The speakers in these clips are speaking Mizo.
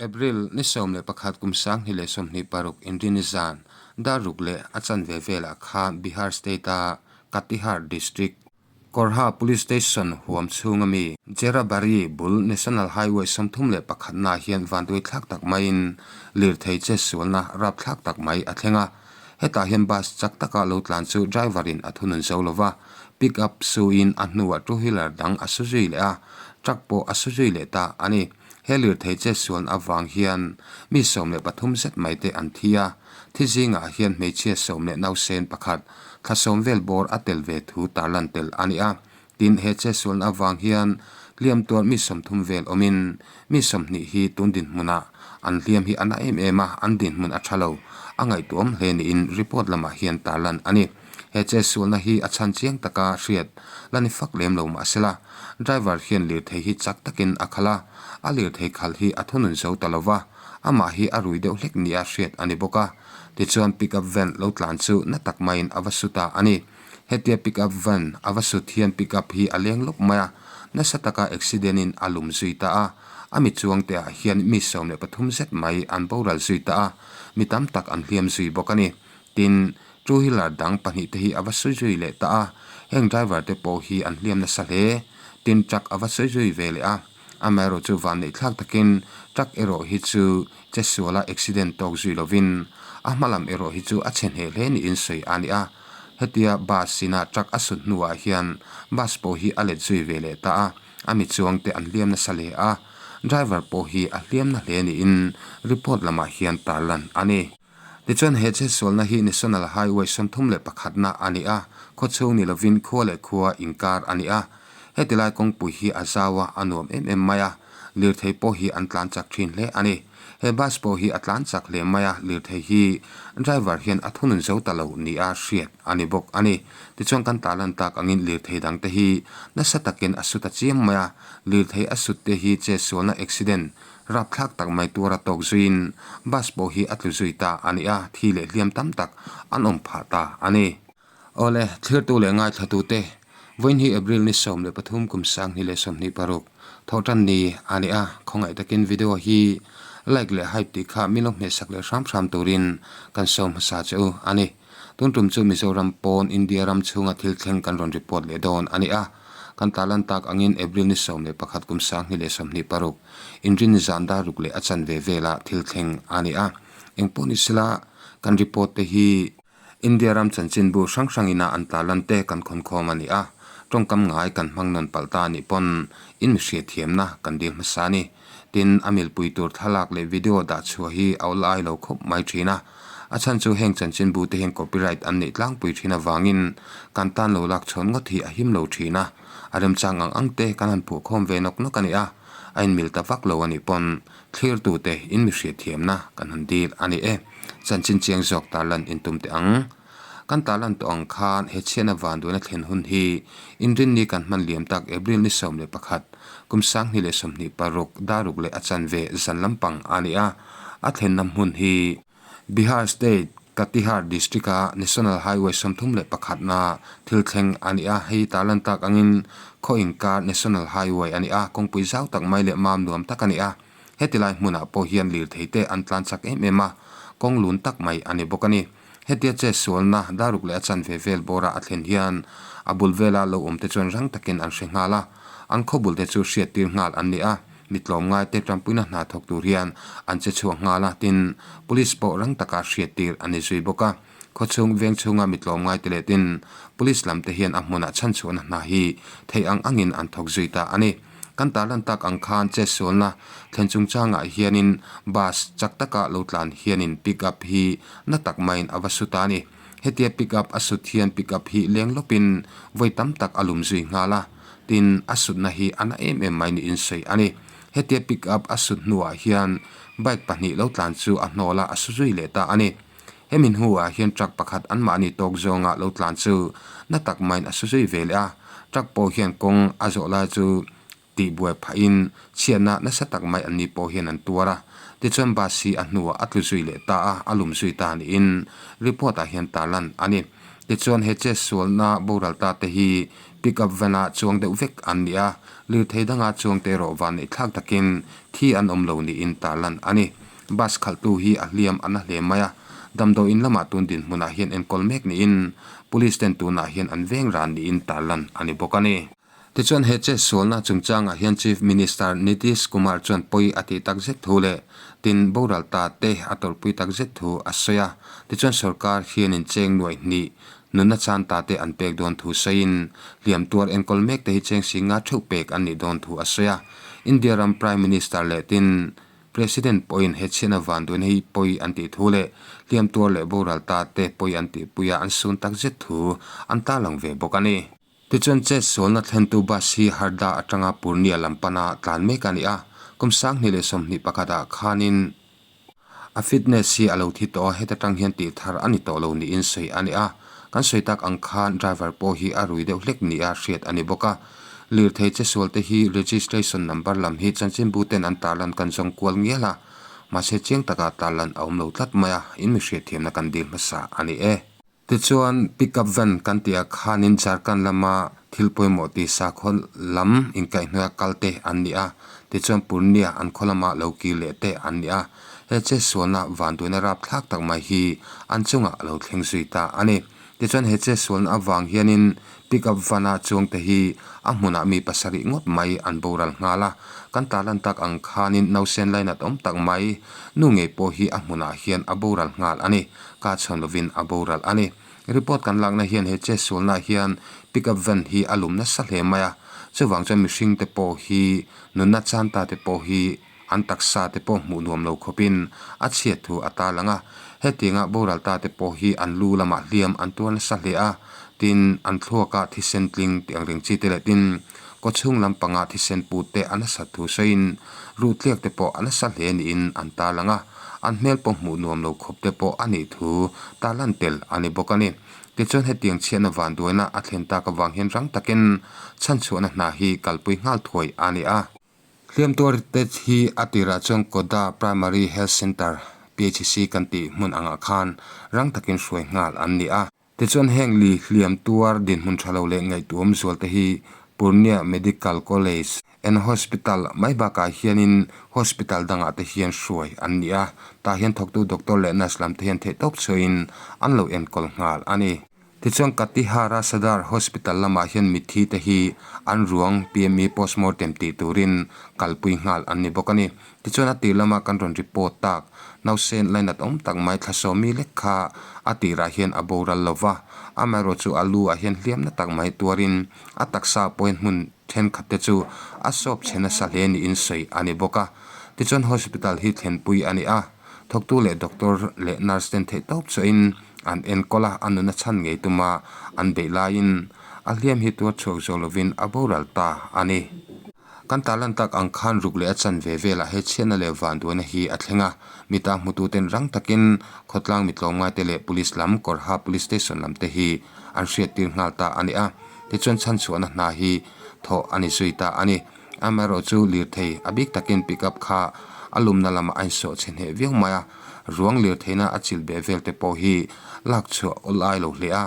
April ni 11 kum 2026 Inrini zan dar ruk leh a chanve velah khan Bihar state-a Katihar district, Korha Police Station huam chhunga mi Jerabari bul National Highway 31 naah hian vanduai thlak tak maiin lirthei che sualna rapthlak tak mai a thleng a. Hetah hian bus chak taka lo tlan chu driver in a thunun zo lova, pick up suin a hnuah two wheeler dang a su zui leh a, truck pawh a su zui leh ta a ni. He lirthei che sualna avang hian mi 13 zet mai te an thi a, thi zingah hian hmeichhia sawm leh nausen pakhat thla sawm vel bawr a tel ve thu tarlan tel a ni a. Tin, he che sualna avang hian hliam tuar mi 30 vel awmin mi 20 hi tun dinhmunah an hliam hi a na em em a, an dinhmun a tha lo a ngaihtuahawm hle niin report lamah hian tarlan a ni. He che sualna hi a chhan chiang taka hriat la ni fak lem lo mahsela, driver hian lirthei hi chak takin a khalh a, a lirthei khalh hi a thunun zo ta lova, amah hi a rui deuh hlek nia hriat a ni bawk a. Tichuan pickup van lo tlan chu na tak maiin a va su ta a ni. Hetia pickup van a va sut hian pickup hi a leng lawk mai a, nasa taka accident in a lum zui ta a. A mi chuangte ah hian mi 13 zet mai an boral zui ta a, mi tam tak an hliam zui bawk a ni. Tin, two wheeler dang pahnih te hi a va sawi zui leh ta a, heng driver te pawh hi an hliam nasa hle. Tin, truck a va sawi zui ve leh a, amaherawhchu van neih thlak takin truck erawh hi chu chesuala accident tawk zui lovin a hma lam erawh hi chu a chhe hneh hle niin sawi a ni a. Hetia bus ina truck a sut hnuah hian bus pawh hi a let zui ve leh ta a, a mi chuang te an hliam nasa hle a, driver pawh hi a hliam na hle niin report lamah hian tarlan a ni. Tichuan he chetsualna hi National Highway 31 na a ni a, khawchhung ni lovin khua leh khua inkar a ni a. Heti lai kawngpui hi a zau a, a nuam em em mai a, lirthei pawh hi an tlan chak thin hle a ni. He bus pawh hi a tlan chak hle mai a, lirthei hi driver hian a thunun zo ta lo nia hriat a ni bawk a ni. Tichuan kan tarlan tak angin lirthei dangte hi nasa takin a su ta chiam mai a, lirthei a sut te hi chetsualna accident Rapthlak tak mai tuar a tawk zuiin bus pawh hi a tlu zui ta a ni a, thi leh hliam tam tak an awm phah ta a ni. Awle, thlirtu leh ngaithlatute, vawiin hi April ni 13 kum 2026 thawhtan ni a ni a, khawngaih takin video hi like leh hype tih kha min lo hmehsak leh hram hram turin kan sawm hmasa che u a ni. Tun tum chu Mizoram pawn India ram chhunga thil thleng kan rawn report leh dawn a ni a. Kan tarlan tak angin April ni 11 kum 2026 Inrin zan dar ruk leh a chanve vela thil thleng a ni a. Engpawh ni sela kan report te hi India ram chanchinbu hrang hrangina an tarlan te kan khawnkhawm a ni a. Tawngkam ngai kan hmang nawn palh ta anih pawn in mihriatthiamna kan dil hmasa a ni. Tin, a milpui tur thlalak leh video dah chhuah hi a awlai lo khawp mai thin a. A chhan chu heng chanchinbu te hian copyright an neih tlangpui thin avangin kan tan lo lak chhawn ngawt hi a him lo thin a, a remchang ang ang te kan han phuah khawm ve nawk nawk a ni a, a inmil ta vak lo a nih pawn thlirtute in mi hriatthiamna kan han dil a ni e. Chanchin chiang zawk tarlan intum teh ang. Kan tarlan tawh ang khan he chhiatna vanduaina thlen hun hi Inrinni kan hman liam tak April ni 11 kum 2026 dar ruk leh a chanve zan lampang a ni a, a thlenna hmun hi Bihar state Katihar district-a National Highway 31 na thil thleng a ni a, hei tarlan tak angin khaw inkar National Highway a ni a, kawngpui zau tak mai leh mam nuam tak a ni a, heti lai hmunah pawh hian lirthei te an tlan chak em em a, kawng lun tak mai a ni bawk a ni. Hetia che sualna dar ruk leh a chanve vel bawra a thlen hian a bul vela lo awm te chuan rang takin an hre nghal a, an khawbul te chu hriattir nghal an ni a, mi tlawmngai te tanpuina hna thawk tur hian an che chhuak nghal a, tin, police pawh rang taka hriattir an ni zui bawk a. Khawchhung veng chhunga mi tlawmngai te leh tin, police lam te hian a hmunah chhanchhuahna hna hi theih ang angin an thawk zui ta a ni. Kan tarlan tak ang khan che sualna thlen chungchangah hianin bus chak taka lo tlan hianin pick up hi na tak maiin a va su ta a ni. Hetia pick up a sut hian pick up hi leng lawpin vawi tam tak a lum zui nghal a, tin a sutna hi a na em em mai niin sawi a ni. Hetia pick up a sut hnuah hian bike pahnih lo tlan chu a hnawl a, a su zui leh ta a ni. Hemi hnuah hian truck pakhat anmahni tawk zawnga lo tlan chu na tak maiin a su zui ve leh a, truck pawh hian kawng a zawh lai chu tihbuai phahin chhiatna nasa tak mai anni pawh hian an tuar a. Tichuan bus hi a hnuah a tlu zui leh ta a, a lum zui ta niin report ah hian tarlan a ni. Tichuan he chetsualna boral ta te hi pick up van ah chuang deuh vek an ni a, lirthei danga chuang te erawh van neih thlak takin thi an awm lo niin tarlan a ni. Bus khalhtu hi a hliam a na hle mai a, damdawiin lamah tun dinhmunah hian enkawl mek niin police ten tunah hian an veng ran niin tarlan a ni bawk a ni. Tichuan he chetsualna chungchangah hian Chief Minister Nitish Kumar chuan pawi a tih tak zet thu leh tin boral ta te a tawrhpui tak zet thu a sawi a. Tichuan sorkar hianin cheng nuaih hnih nunna chan ta te an pek dawn thu sawiin hliam tuar enkawl mek te hi cheng singa theuh pek an nih dawn thu a sawi a. India ram Prime Minister leh tin President pawhin he chhiatna vanduaina hi pawi an tih thu leh hliam tuar leh boral ta te pawi an tihpui a an sun tak zet thu an tarlang ve bawk a ni. Tichuan chetsualna thlentu bus hi Harda atanga Purnia lam pana tlan mek a ni a, kum 2021 ah khanin a fitness hi a lo thi tawh a, heta tang hian tih thar a ni tawh lo niin sawi a ni a. Kan sawi tak ang khan driver pawh hi a rui deuh hlek nia hriat a ni bawk a. Lirthei chesual te hi registration number lam hi chanchinbu ten an tarlan kan zawng kual ngial a, mahse chiang taka tarlan a awm lo tlat mai a, in mi hriatthiamna kan dil hmasa a ni e. Tichuan, pickup van kan tih ah khanin Jharkhand lama thil pawimawh tih sakhaw lam inkaihhnuaia kal te an ni a, tichuan Purnia an khaw lama lo kir leh te an ni a. He chetsualna vanduaina rapthlak tak mai hi an chungah a lo thleng zui ta a ni. Tichuan he chetsualna avang hianin pickup van-a chuangte hi a hmunah mi pasarih ngawt mai an boral nghal a, kan tarlan tak ang khanin nausen lainat awm tak mai nu ngei pawh hi a hmunah hian a boral nghal a ni. Ka chhawn lovin a boral a ni. Report kan lakna hian he chetsualna hian pickup van hi a lum nasa hle mai a, chuvang chuan mihring te pawh hi nunna chan ta te pawh hi an taksa te pawh hmuh nuam lo khawpin a chhiat thu a tarlang a. Hetianga boral ta te pawh hi an lu lamah hliam an tuar nasa hle a, tin an thluaka thisen tling tih ang reng chi te leh tin kawchhung lampanga thisen put te a nasat thu sawiin ruhtliak te pawh a nasa hle niin an tarlang a. An hmel pawh hmuh nuam lo khawp te pawh a nih thu tarlan tel a ni bawk a ni. Tichuan hetiang chhiatna vanduaina a thlen tak avang hian rang takin chhanchhuahna hna hi kalpui nghal thuai a ni a. Hliam tuar te hi a tirah chuan Koda Primary Health Centre, PHC, kan tih hmun angah khan rang takin hruai nghal an ni a. Tichuan heng li hliam tuar dinhmun tha lo leh ngaihtuam zual te hi Purnia Medical College and Hospital mai bakah hianin hospital dangah te hian hruai an ni a, tah hian thawktu doctor leh nurse lam te hian theihtawp chhuahin an lo enkawl nghal a ni. Tichuan Katihara Sadar Hospital lamah hian mitthi te hi an ruang PME postmortem tih turin kalpui nghal an ni bawk a ni. Tichuan a tir lama kan rawn report tak, nausen lainat awm tak mai Thlasawmi lek kha a tirah hian a boral lo va, amaherawh chu a lu ah hian hliamna tak mai tuarin a taksa pawhin hmun thenkhat te chu a sawp chhe nasa hle niin sawi a ni bawk a. Tichuan hospital hi thlenpui a ni a, thawktu leh doctor leh nurse ten theihtawp chhuahin an enkawl a, a nuna chhan ngei tuma an beih laiin a hliam hi tuar chhuak zawh lovin a boral ta a ni. Kan tarlan tak ang khan ruk leh a chan ve velah he chhiatna leh vanduaina hi a thleng a, mita hmututen rang takin khawtlang mitlawmngaite leh police lam Korha Police Station lam te hi an hriattir nghal ta a ni a, tichuan chhanchhuahna hna hi thawh a ni zui ta a ni. Amaherawhchu lirthei a bik takin pickup kha a lumna lamah a insawh chhe hneh viau mai a, ruang lirtheina a chilh beh vel te pawh hi lak chhuah awlai lo hle a.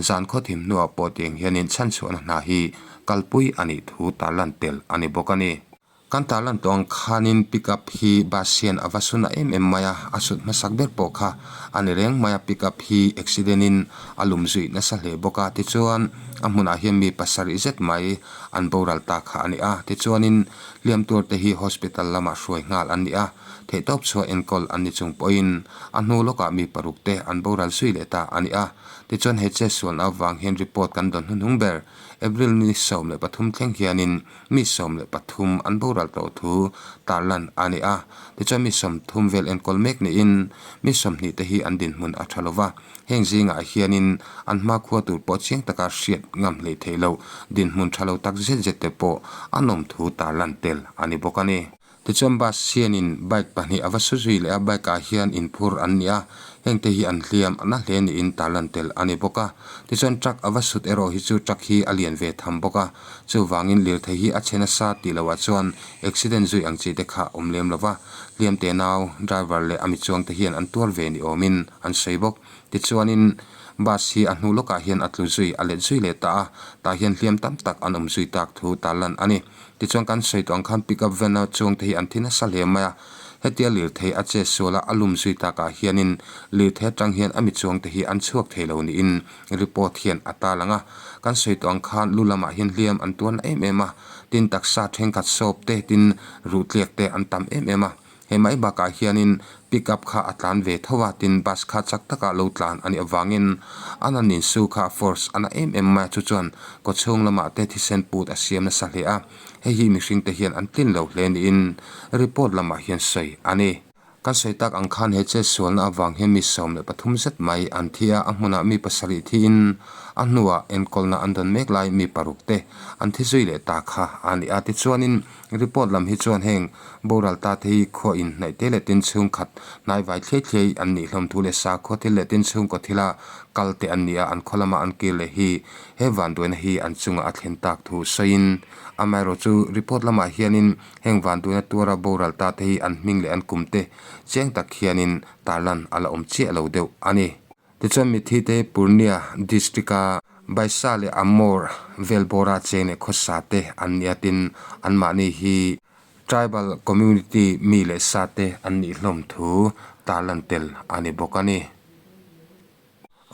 Zan khawthim hnuah pawh tiang hianin chhanchhuahna hna hi kalpui a nih thu tarlan tel a ni bawk a ni. Kan tarlan tawh ang khanin pickup hi bus hian a va suna em em mai a, a sut hmasak ber pawh kha a ni reng mai a, pickup hi accident in a lum zuih nasa hle bawk a, tichuan a hmunah hian mi pasarih zet mai an boral ta kha a ni a, tichuanin hliam tur te hi hospital lamah hruai nghal an ni a, theihtawp chhuah enkawl an ni chung pawhin a hnu lawkah mi paruk te an boral zui leh ta a ni a. Tichuan he chetsualna avang hian report kan dawn hnuhnung ber. April ni 13 thleng hianin mi 13 an boral tawh thu tarlan a ni a. Tichuan mi 30 vel enkawl mek niin mi 20 te hi an dinhmun a tha lova. Heng zingah hianin an hmakhua tur pawh chiang taka hriat ngam hleih theih loh dinhmun tha lo tak zet zet te pawh an awm thu tarlan tel a ni bawk a ni. Tichuan bus hianin bike pahnih a va su zui leh a, bike ah hian inphur an ni a, hengte hi an hliam a na hle niin tarlan tel a ni bawk a. Tichuan truck a va sut erawh hi chu truck hi a lian ve tham bawk a, chuvangin lirthei hi a chhe nasa tih loh ah chuan accident zui ang chi te kha awm lem lo va, hliam te nau driver leh a mi chuang te hian an tuar ve ni awmin an sawi bawk. Tichuanin. Bus hi a hnu lawkah hian a tlu zui a let zui leh ta a, tah hian hliam tam tak an awm zui tak thu tarlan a ni. Tichuan kan sawi tawh ang khan pick up van a chuang te hi an thi nasa hle mai a, hetia lirthei a che sual a a lum zui takah hianin lirthei atang hian a mi chuang te hi an chhuak thei lo niin report hian a tarlang a. Kan sawi tawh ang khan lu lamah hian hliam an tuar na em em a, tin taksa thenkhat sawp te tin ruh tliak te an tam em em a. Hei mai bakah hianin pick up kha a tlan ve tho a, tin bus kha chak taka lo tlan a nih avangin a nan in su kha force a na em em mai a, chu chuan kawchhung lamah te thisen put a siam nasa hle a, hei hi mihring te hian an tlin lo hle niin report lamah hian sawi a ni. Kan sawi tak ang khan he chetsualna avang hian mi 13 zet mai an thi a, a hmunah mi pasarih thiin a hnuah enkawlna an dawn mek lai mi paruk te an thi zui leh ta kha a ni a, tichuanin Report lam hi chuan heng boral ta te hi khaw in hnaih te leh tin chhungkhat hnai vai thliai thliai an nih hlawm thu leh sakhaw thil leh tin chhungkaw thila kal te an ni a, an khaw lama an kir leh hi he vanduaina hi an chungah a thlen tak thu sawiin amaherawh chu report lamah hianin heng vanduaina tuara boral ta te hi an hming leh an kum te chiang tak hianin tarlan a la awm chiah lo deuh a ni. Tichuan mitthi te Purnia district-a Baisa leh Amor vel bawra cheng leh khawsa te an nia tin anmahni hi tribal community mi leh sa te an nih hlawm thu tarlan tel a ni bawk a ni.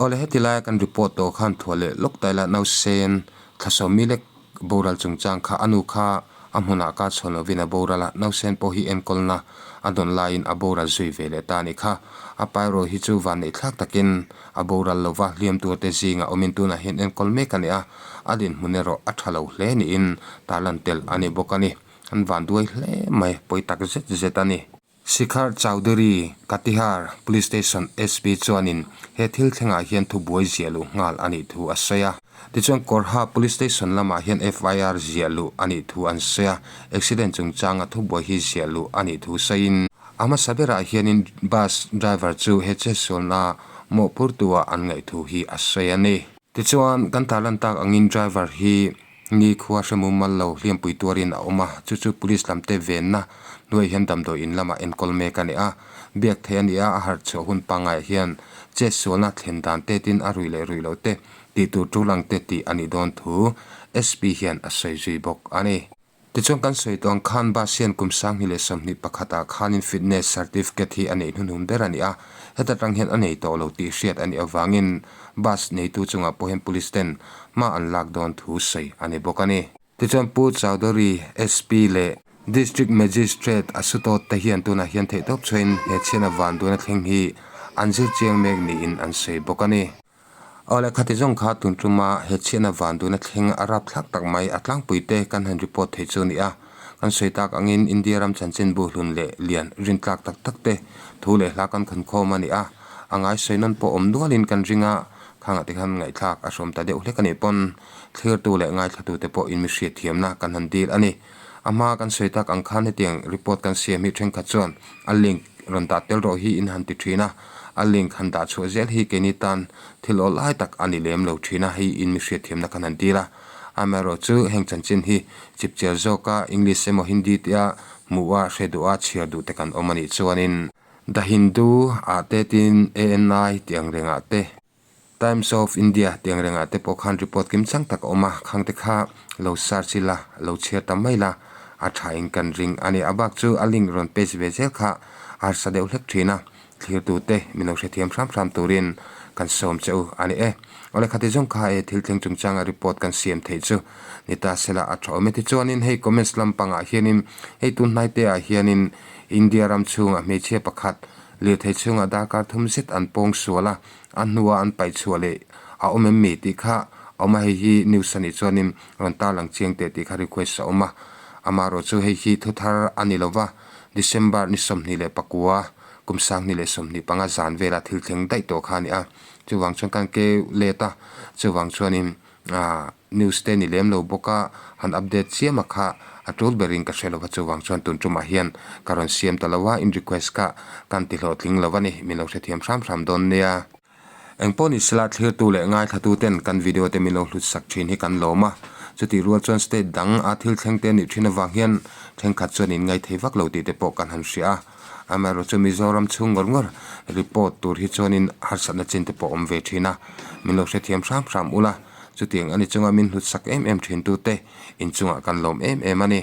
Awle heti laia kan report tawh khan thuah leh lawk taila nausen thlasawm mi lek boral chungchang kha a nu kha a hmunah ka chhawn lovin a boral a, nausen pawh hi enkawlna a dawn laiin a boral zui ve leh ta a nih kha. A paerawh hi chu vanneih thlak takin a boral lova, hliam turte zingah awmin tunah hian enkawl mek a ni a, a dinhmun erawh a tha lo hle niin tarlan tel a ni bawk a ni. An vanduai hle mai, pawi tak zet zet a ni. Shikhar Chowdhury, Katihar Police Station SP chuanin he thil thlengah hian thubuai ziah luh nghal a nih thu a sawi a. Tichuan Korha Police Station lamah hian FIR ziah luh a nih thu an sawi a. Accident chungchanga thubuai hi ziah luh a nih thu sawiin, a hmasa berah hianin bus driver chu he chetsualna mawhphurtua an ngaih thu hi a sawi a ni. Tichuan kan tarlan tak angin driver hi Ni khua hre mumal lo hliampui tuarin a awm a, chu chu police lamte venna hnuaiah hian damdawi in lamah enkawl mek a ni a. Biak theih a ni a, a harh chhuah hun pangaiah hian chetsualna thlen dan te tin a ruih leh ruih loh te tih tur tul ang te tih a nih dawn thu SP hian a sawi zui bawk a ni. Tichuan kan sawi tawh ang khan bus hian kum 2021 ah khanin fitness certificate hi a neih hnuhnun ber a ni a, heta tang hian a nei tawh lo tih hriat a nih avangin Bus neitu chungah pawh hian police ten hma an lak dawn thu sawi a ni bawk a ni. Tichuan Pu Chowdhury, SP leh District Magistrate Asutawt te hian tunah hian theihtawp chhuahin he chhiatna vanduaina thleng hi an zir chiang mek niin an sawi bawk a ni. Awle khati zawng kha tun tuma he chhiatna vanduaina thleng a rapthlak tak mai a tlangpui te kan han report thei chu a ni a. Kan sawi tak angin India ram chanchinbu hlun leh lian rintlak tak tak te thu leh hla kan khawnkhawm a ni a, a ngai sawi nawn pawh awm nualin kan ring a, khangah te khan ngaihthlak a hrawm ta deuh hlek a nih pawn thlirtu leh ngaithlatu te pawh in mi hriatthiamna kan han dil a ni. A hma kan sawi tak ang khan hetiang report kan siam hi thenkhat chuan a link rawn dah tel rawh hi in han ti thin a, a link han dah chhuah zel hi keini tan thil awl lai tak a ni lem lo thin a, hei in mi hriatthiamna kan han dil a. Amaherawh chu heng chanchin hi chipchiar zawka English emaw Hindi tia hmuh a, hre duh a, chhiar duh te kan awm a nih chuanin The Hindu ah te tin ANI tih ang rengah te, Times of India tih ang rengah te pawh khan report kim chang tak a awm a, khang te kha lo search ila, lo chhiar ta mai la, a tha in kan ring a ni. A bak chu a link rawn paste ve zel kha a harsa deuh hlek thin a. Thlirtute min lo hrethiam hram hram turin kan sawm che u a ni e. Awle khati zawng kha e thil thleng chungchanga report kan siam theih chu ni ta sela a tha awm e. Tichuanin hei comments lampangah hianin hei tun hnaite ah hianin India ram chhungah hmeichhia pakhat lirthei chhungah darkar thum zet an pawng sual a, a hnua an paih chhuah leh a awm em mi tih kha a awm a, hei hi news a nih chuanin rawn tarlang chiang teh tih kha request a awm a. Amaherawhchu chu hei hi thuthar a ni lova, December ni 29, Kum 2025 zan vela thil thleng daih tawh kha a ni a, chuvang chuan kan keu let a, chuvang chuanin aah news te ni lem lo bawk a, han update chiam a kha a tul berin ka hre lo va, chuvang chuan tun tumah hian ka rawn siam ta lo a, in request kha kan ti hlawhtling lo a ni, min lo hrethiam hram hram dawn nia. Engpawh ni sela thlirtu leh ngaithlatu ten kan video te min lo hlut sak thin hi kan lawm a, chutih rual chuan state dang a thil thleng te nih thin avang hian thenkhat chuan in ngaithei vak lo tih te pawh kan han hria a. Amaherawhchu Mizoram chhung ngawr ngawr report tur hi chuanin harsatna chin te pawh a awm ve thin a, min lo hrethiam hram hram ula, chutiang a ni chunga min hlut sak em em thin tute inchungah kan lawm em em a ni.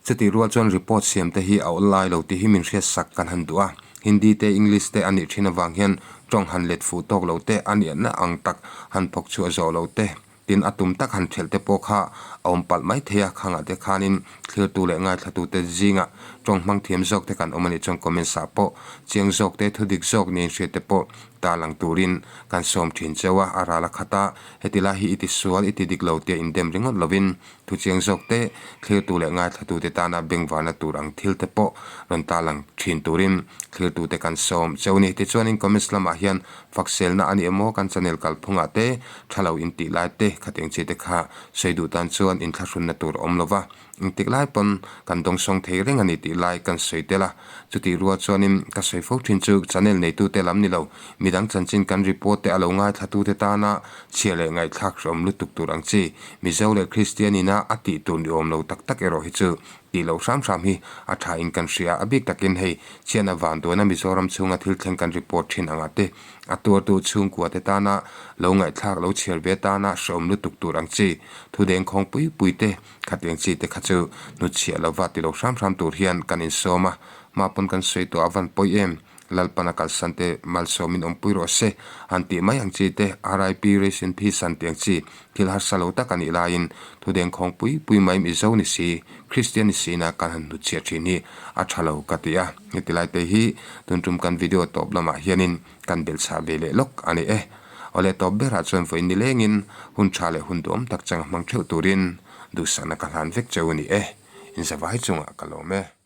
Chutih rual chuan report siam te hi a awl lai lo tih hi min hriat sak kan han duh a, Hindi te English te a nih thin avang hian tawng han let fuh tawk lo te, a niahna ang tak han phawk chhuah zawh lo te, tin a tum tak han thelh te pawh kha a awm palh mai thei a, khangah te khanin thlirtu leh ngaithlatute zingah tawng hmang thiam zawk te kan awm a nih chuan comments ah pawh chiang zawk te thudik zawk niin hriat te pawh tarlang turin kan sawm thin cheu a, a ral a khat a, heti lai hi i ti sual i ti dik lo tia indem ringawt lovin Thuchiang zawk te, thlirtu leh ngaithlatute tana bengvarna tur ang thil te pawh rawn tarlang thin turin thlirtute kan sawm cheu ni. Tichuanin comments lamah hian fakselna a ni emaw kan channel kalphungah te tha lo intih lai te khatiang chi te kha sawi duh tan chuan inthlahrunna tur a awm lo va, engtik lai pawn kan dawngsawng thei reng a ni tih lai kan sawi tel a. Chutih rual chuanin ka sawi fo thin chu channel neitute lam ni lo, midang chanchin kan report te a lo ngaithlatute tana chhia leh ngaihthlak hrehawm lutuk tur ang chi Mizo leh Kristian ina a tih tur ni awm lo tak tak erawh hi chu tih loh hram hram hi a tha in kan hria. A bik takin hei chhiatna van duana Mizoram chhunga thil thleng kan report thin angah te a tuartu chhungkua te tana lo ngaihthlak lo chhiar ve tana hrehawm lutuk tur ang chi thu dengkhawng pui pui te khatiang chi te kha chu hnutchhiah lova ti lo hram hram tur hian kan insawm a, hma pawn kan sawi tawh a van pawi em? Lalpan a kalsan te malsawmin awmpui rawh se han tih mai ang chi te, RIP Rest in Peace han tih ang chi thil harsa lo tak a nih laiin thu dengkhawng pui pui mai Mizo ni si, Kristian ni sina kan han hnutchhiah thin hi a tha lo ka ti a. Heti lai te hi tun tum kan video tawp lamah hianin kan belhchhah ve leh lawk a ni e. Awle tawp berah chuan vawiin nilengin hun tha leh hun duhawm tak chang hmang theuh turin duhsakna ka hlan vek cheu a ni e. Inzavai chungah ka lawm e.